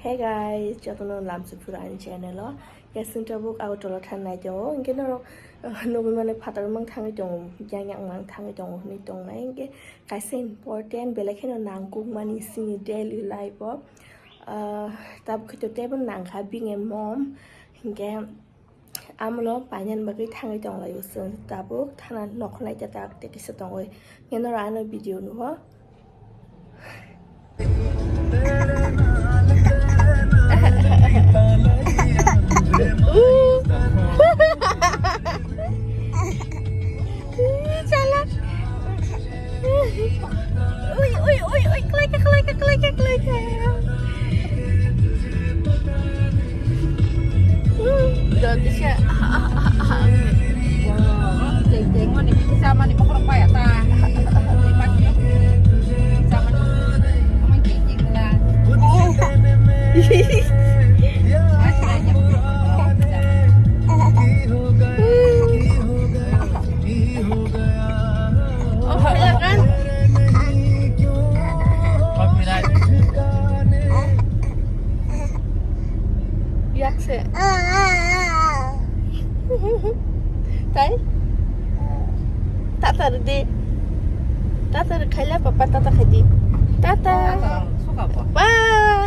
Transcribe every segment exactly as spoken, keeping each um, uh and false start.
Hey guys, jotono lamsukphuru ani channel o. Guys, chwng tabuk Agartala thangnai tongo. Hinkhe norok, uh, nugwi mano phataro mang thangwi tongo, yang yang mang thangwi tongo hinwi tongnai. Hinkhe kaisa important belai kheno nangkukmani chini daily life o. Uh, tabuk khe to teibo nangkha being a mom. Hinkhe amono painani bagwi thangwi tonglaio chwng tabuk thana nokho naitata tei kisa tongwi. Ngenoro ano video nuho. Chala. Ui, ui, ui, ui, klaika, klaika, klaika, klaika. Dot sia. Jeng jeng mani, kisa mani, pokok paya ta. Kisa mani, kisa mani. Amang jeng jeng la. Yakse. Tai? Tata rw di. Tata rw khaila papa tata khai di. Tata. Ba,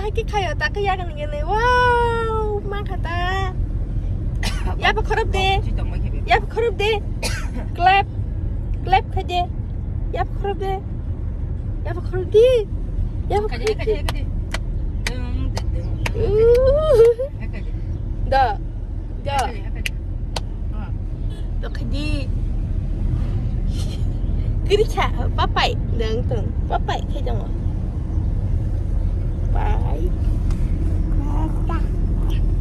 hai khe khayo ta khe yagan gene. Wow, ma kha ta. Yap khorop de. Yap khorop de. Clap. Clap khai de. Yap khorop de. Yap khorop di. Yap khorop di. Ooh. Da. Da. Dokdi. Kiri cha, papai, dang tong, papai, khai dong. Pai.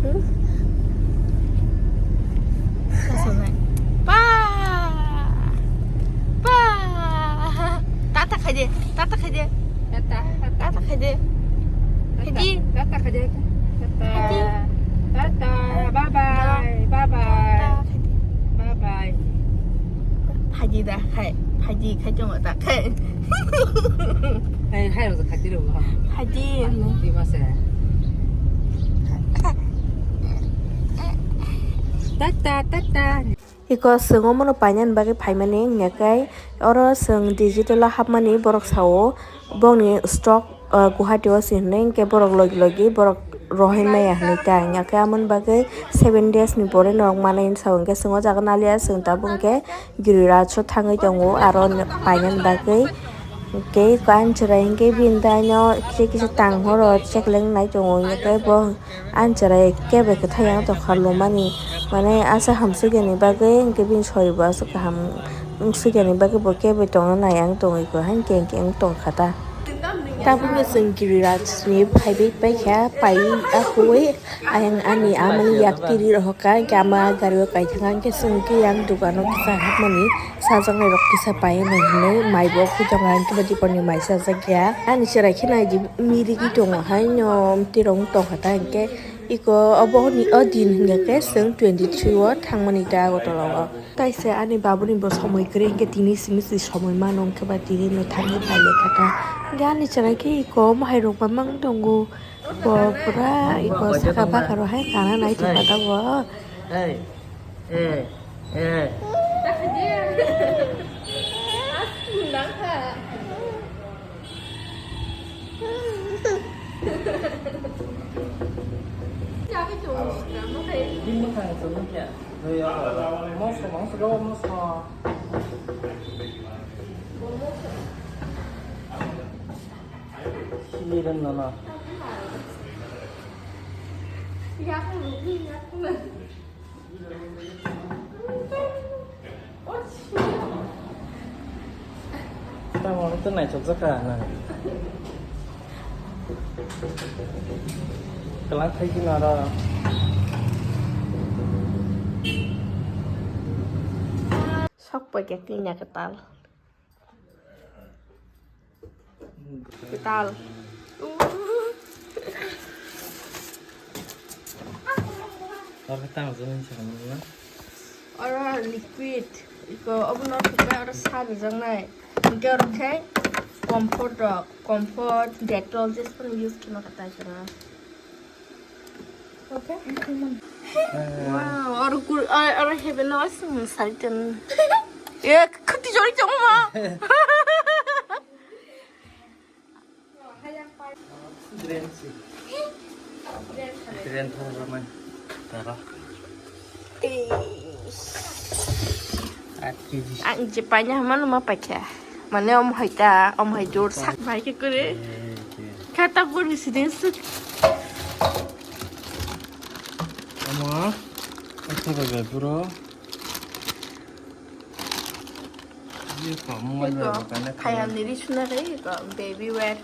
Hmm? Kasonai. Pa. Pa. Tata khai de, tata khai de. Tata, tata. Tata khai de. Tata, khai de. Tata, khai de. Tata. Khai de. Tata. Tata. Bye bye. Bye bye. Tata khai de. Bye bye. Phaidi da khai. Phaidi khai tong da khai. Hai, hai, ro khai de ro. Phaidi. Di masa. Tata, tata. Iko chwng omono painani bagwi phaimani wngya khe oro chwng digital o hapmani borok sao bongni stock, ah, Guwahati o se hinwi hinkhe borok logi logi borok rohor maya hinwi ta wngya khe amoni bagwi seven days ni pore norok manai hinwi sao hinkhe chwng o jaga naliya chwng tabuk hinkhe Giriraj o thangwi tongo aro painani bagwi. Hinkhe iko ani chwrai hinkhe bini daino kisa kisa tang horo chekleng nai tongo, hinkhe bo ani chwrai kebo kwthai yang tongkha lumani, mane asa hamswk yani bagwi hinkhe bini sori bo aswk kaham wngswk yani bagwi bo kebo tongna nai ang tongwi ko, hinkhe hinkhe wng tongkha ta. Tabukno chwng Giriraj ni phaiwi paikha, pai akhoi. Ayang ani amani yak tiri rohorkha, hinkhe ama gari o kaithangkha, hinkhe chwng khe yang dukano kisa hapmani chajaknai rok kisa pai hinwi mai bo khwi tongo, hinkhe bo dipor ni mai chajakya. Ani chwrai khe naidi mirigi tongo haino, tirong tongkha ta hinkhe iko obo ni o din hinkhe chwng twenty three o thangmani ta Agartala o. Taise ani babuni bo somoi kwrwi hinkhe tini simi si somoi mano hinkhe ba tini no thangwi pailai kha ta. Hinkhe ani chwrai khe iko mohai rok ba mang tongo. Bo pura iko saka baka ro hai kana nai thangma ta bo. Hey. Eh. Eh. Moso, moso, moso. Sini dan nana. Tamo to naichok jaka na. Kalang khai kino aro. Sok paikha kini ya ketal. Tal. Oro tang jani sakno na. Oro liquid. Iko obo no thukbai oro sa rijaknai. Hinkhe oro khe comfort rok, comfort, Dettol jesphano use kheno kha tai kheno. Wow, oro kur, oro, oro hebe no asung saritan. Ya, khati jori chong ma. Drain si. Drain thong ramai. Tara. Aat kg. Ang je panya mana ma pacha. Mane om hai ta, om hai jor sak bai ke kore. Khata kore sidin suk. Ama, acha ba bro. Iko, hayam ni ri suna re, iko, baby wear.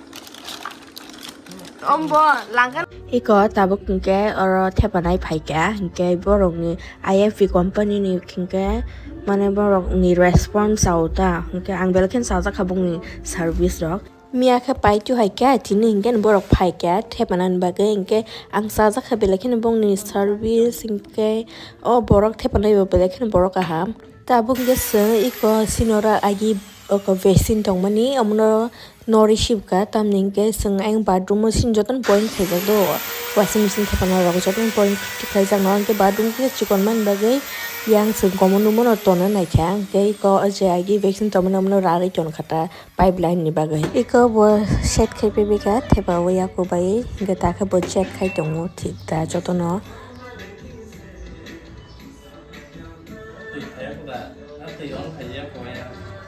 Ombo, langkan. Iko, tabuk hingke, oro thepanai phaikha, hingke borokni I F B company ni hingke, mane borokni response sao ta, hingke ang belai kheno chajakha bongni service rok. Miya khe pai tu hai khe, tini hinkhe borok phai khe thepanani bagwi, hinkhe ang chajak kha belai kheno bongni service, hinkhe o borok thepanai bo belai kheno borok kaham. Tabuk hinkhe chwng iko sinora agi oko vaccine tongmani, omono no receive kha, tamni hinkhe chwng ayang bathroom o sini jotono point khaijak do, washing machine thepana rok jotono point khaijak no, hinkhe bathroom khe chikon mani bagwi yang chwng common room o no tonna naikha, hinkhe iko o je agi vaccine tongmani omono rarwi tonkha ta. Pipeline ni bagwi. Iko bo set khai phaikha, thepa o yaku bai, hinkhe ta khe bo check khai tongo, thik ta jotono.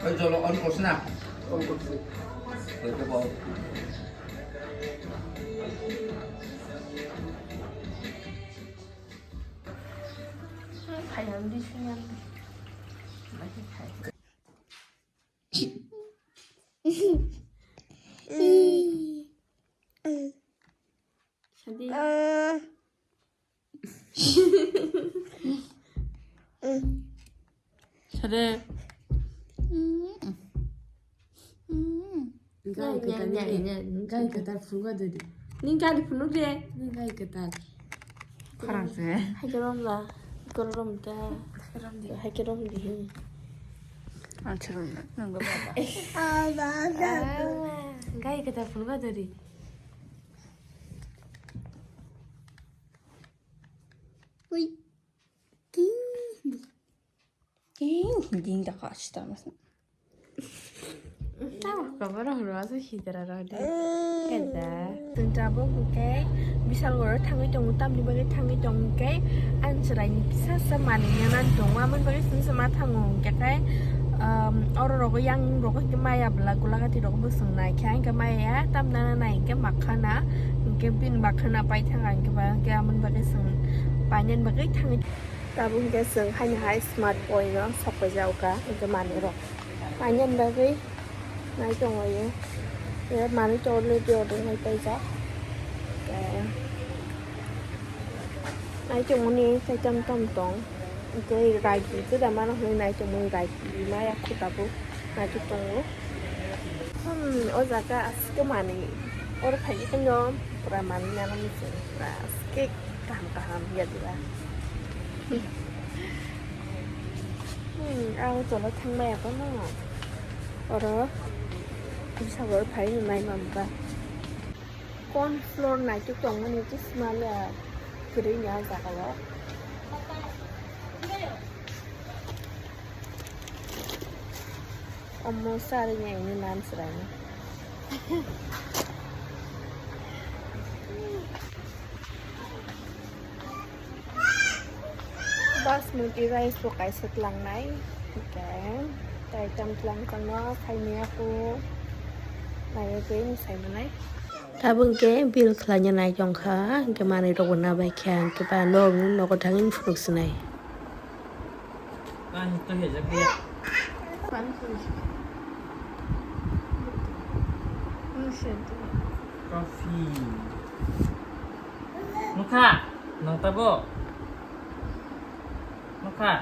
Oi, jolo on korse na? On korse. Oi, khe bo. Sadi. Sadi. Gai kwtal, gai kwtal phunukna dodi. Ni gari phunuk de. Ni gai kwtal. Khorang se. Hai ke rom la. Kor rom ta. Hai ke rom di. Hai ke rom di. Acha rom na. Nang ba ba. Gai kwtal phunukna dodi. Ui. King. King. Ding da kachi ta mas. Tamo kabaro horo asa hitara rode. Keda. Tun tabuk hwnkhe Bishalgarh o thangwi tongo, tamni bagwi thangwi tongo hwnkhe ang chwraini kisa sa manwi nana tongo, amoni bagwi chwngsa ma thango hwnkhe khe, um, oro rogo yang rogo hwnkhe maya bwla gulagati rogo bwswng naikha hwnkhe maya tam nana nai hwnkhe makhana hwnkhe bini makhana paithaka hwnkhe ba hwnkhe amoni bagwi chwng painani bagwi thangwi. Tabuk hwnkhe chwng haino hai smart boy no sok paijak kha, hwnkhe manwi rok painani bagwi nai tongo. Ye manwi tongo le, biya dong hai paijak. Nai tongmani tei tam tam tong. Hwnkhe rai di, tei da mano hwnwi nai tongmani rai di, maya kho tabuk. Naithotok tongo. Hmm, o jaga aske manwi. Oro phaikhe no pura manwi nana muchung. Pura aske kaham kaham ya diba. Hmm, ang cholo thangmaya kono. Oro bisa oro phai nai mamba. Corn flour naithotok tongmani chisma le kwrwi ni o jaga o. Omo sarwi ni ini nan swrang. Basmati rice bo kaisa tlangnai. Okay. Tai tam tlang tangno khaini aku. Nai ke ini sai manai. Tabuk hwnkhe bill khlaina nai tongkha, hwnkhe manwi rokbo nabaikha, hwnkhe ba norokno nogo thangwi phunuk sinai. Coffee. Nukha, nang tabo? Nukha.